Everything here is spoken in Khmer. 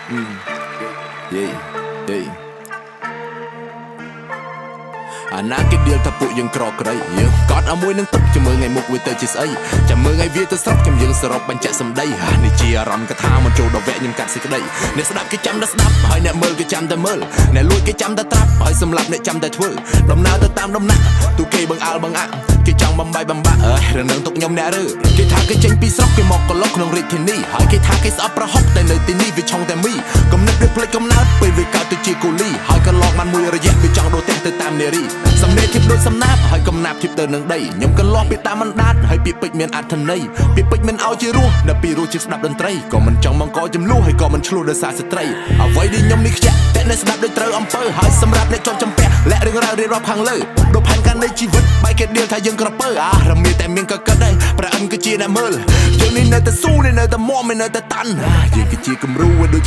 Yeah. អាណាគេដៀលថាពួកយើងក្រក្រីយើងកត់ឲ្យមួយនឹងទឹកចាំមើលថ្ងៃមុខវាទៅជាស្អីចាំមើលថ្ងៃវាទៅស្រុកចាំយើងសរុបបញ្ជាក់សម្ដីហានេះជាអារម្មណ៍កថាមកចូលដល់វគ្គខ្ញុំកាត់សេចក្តីអ្នកស្ដាប់គេចាំតែស្ដាប់ហើយអ្នកមើលគេចាំតែមើលអ្នកលួចគេចាំតែត្រាប់ហើយសម្លាប់អ្នកចាំតែធ្វើដំណើរទៅតាមដំណាក់ទូគេបង្អើលបង្អាក់គេចង់បំបាយបំបាក់អើយរឿងនឹងទុកខ្ញុំអ្នករើគេថាគេចេញពីស្រុកគេមកកឡុកក្នុងរាជធានីហើយគេថាគេស្អប់ប្រហុកតែនៅទីនេះវាឆុងតែមីគំនិតវាភ្លេចកំណើតពេលវាកើតទៅជាគូលីហើយកន្លងបានមួយរយៈវាចង់ដូរផ្ទះទៅតាមនារីសំណេរធៀបដូចសំណាបហើយកំណាប់ធៀបទៅនឹងដីខ្ញុំកន្លោះពីតាមបណ្ដាតហើយពាក្យពេចន៍មានអត្ថន័យពាក្យពេចន៍មិនឲ្យជារសនៅពីរសជាស្ដាប់តន្ត្រីក៏មិនចង់បង្កចំនួនហើយក៏មិនឆ្លោះដោយសារស្ត្រីអ្វីដែលខ្ញុំនេះខ្ជាក់តែអ្នកស្ដាប់ដូចត្រូវអំពើហើយសម្រាប់អ្នកជាប់ចំពាក់លាក់រឿងរ៉ាវរៀបរាប់ខាងលើដូចផែនការនៃជីវិតបែកគេដៀលថាយើងក្រពើអារមៀតែមានកកិតដែរព្រះអិនគឺជាអ្នកមើលយើងនេះនៅតែស៊ូនេះនៅតែមមនៅតែតាន់យើងគឺជាគំរូដូច